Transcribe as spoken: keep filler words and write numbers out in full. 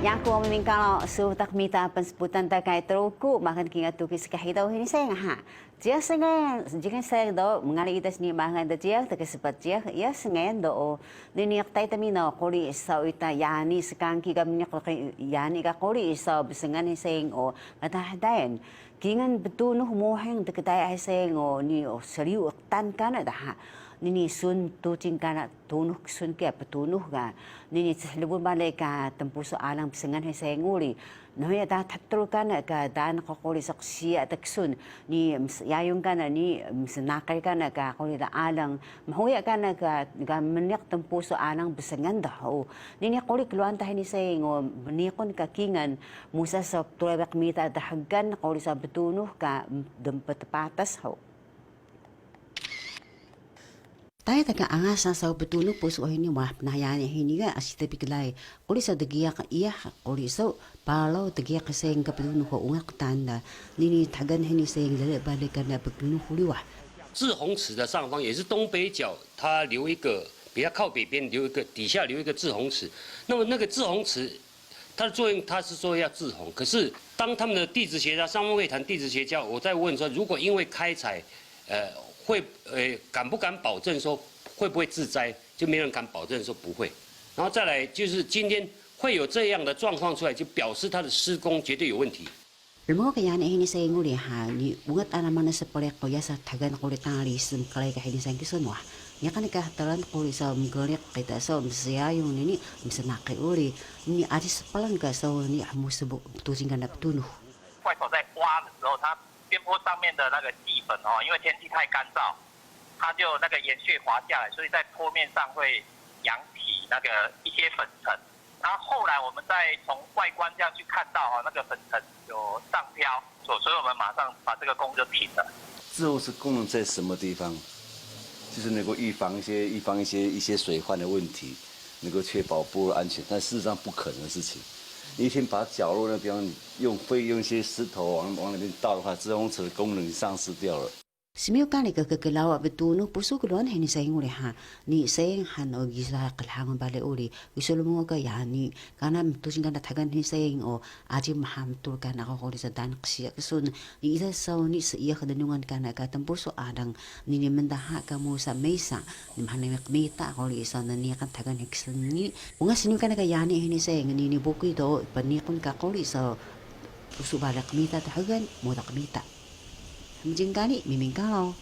Yaku miming kalo sutak mita pnsputan ta kay Truku, maxal kingal tuki ska hidaw hini sayang ha. Jiyax sngayan, jiyax sayang do, mngali idas ni maxal da jiyax, tgspat jiyax, iyax sngayan do o. Nini qtay ta mina quri saw ita yani skangki ka mniq quri yani ka quri saw bsngan hini sayang o, mtahdayan. Kingal btunux muhing dkdaya hini sayang o, ni o sriyu qtan kana daha. Nini sun tucing kana tunux ksun kiya ptunux ga, nini chlbun bale ka tnpusu alang bsngan hini sayang uri. Nhuya da thtul kana ka daan quri saw qsiya ta ksun, ni msyayung kana, ni msnaqil kana ka quri da alang, mhuya kana ka ga mniq tnpusu alang bsngan da hug. Nini quri klwaan ta hini sayang o, mniqun ka kingal, musa saw ptulabaq mita dxgal quri saw btunux ka dmptpatas hug. Taya ta ka angasan saw btunux pusu hini, wah pnayan hini ga asi ta bi klai. Quri saw dgiyaq iyah, quri saw paru dgiyaq sayang ka btunux o, ungat qtan da. Nini thgan hini sayang lele bale kana btunux uri wah. 志宏池的上方也是东北角，它留一个，比较靠北边留一个，底下留一个志宏池。那么那个志宏池，它的作用，它是说要志宏。可是当他们的地质学家，上方会谈地质学家，我在问说，如果因为开采，呃，会，呃，敢不敢保证说会不会致灾？就没人敢保证说不会。然后再来就是今天会有这样的状况出来，就表示它的施工绝对有问题。 Rmngaw ka yani hini sayang uri ha, ni ungat ana manu spriqu yasa thgan quri tari smklai ka hini sayang ksun wah. Niqan ka htran quri saw mgriq qita saw msyayung nini msnaqi uri, ni aji splang ka saw ni hmusu bu tucing kana btunux. 怪手在刮的时候，它边坡上面的那个细粉哦，因为天气太干燥，它就那个岩屑滑下来，所以在坡面上会扬起那个一些粉尘。然后后来我们再从外观这样去看到哦，那个粉尘有上飘，所所以我们马上把这个工就停了。志宏池功能在什么地方？就是能够预防一些，预防一些，一些水患的问题，能够确保部落安全，但事实上不可能的事情。你一天把角落那地方用废，用一些石头往，往里面倒的话，志宏池的功能丧失掉了。 Smiyu kani ka kklawa btunux pusu klwaan hini sayang uri ha, ni sayang han o gisa qlhangun bale uri, gisu rmngaw ka yani, kana mtucing kana thgan hini sayang o, aji mha mtul kana quri saw daan qsiya ksun, ni ida saw ni seiyah dnungan kana ka tnpusu alang, nini mndaha ka musa mesa, ni mha nami qmita quri saw nniqan thgan hini ksun ni, ungat sniyu kana ka yani hini sayang, nini bukuy do pniqun ka quri saw pusu bale qmita thgan, muda qmita. Mjing kani, miming kalo.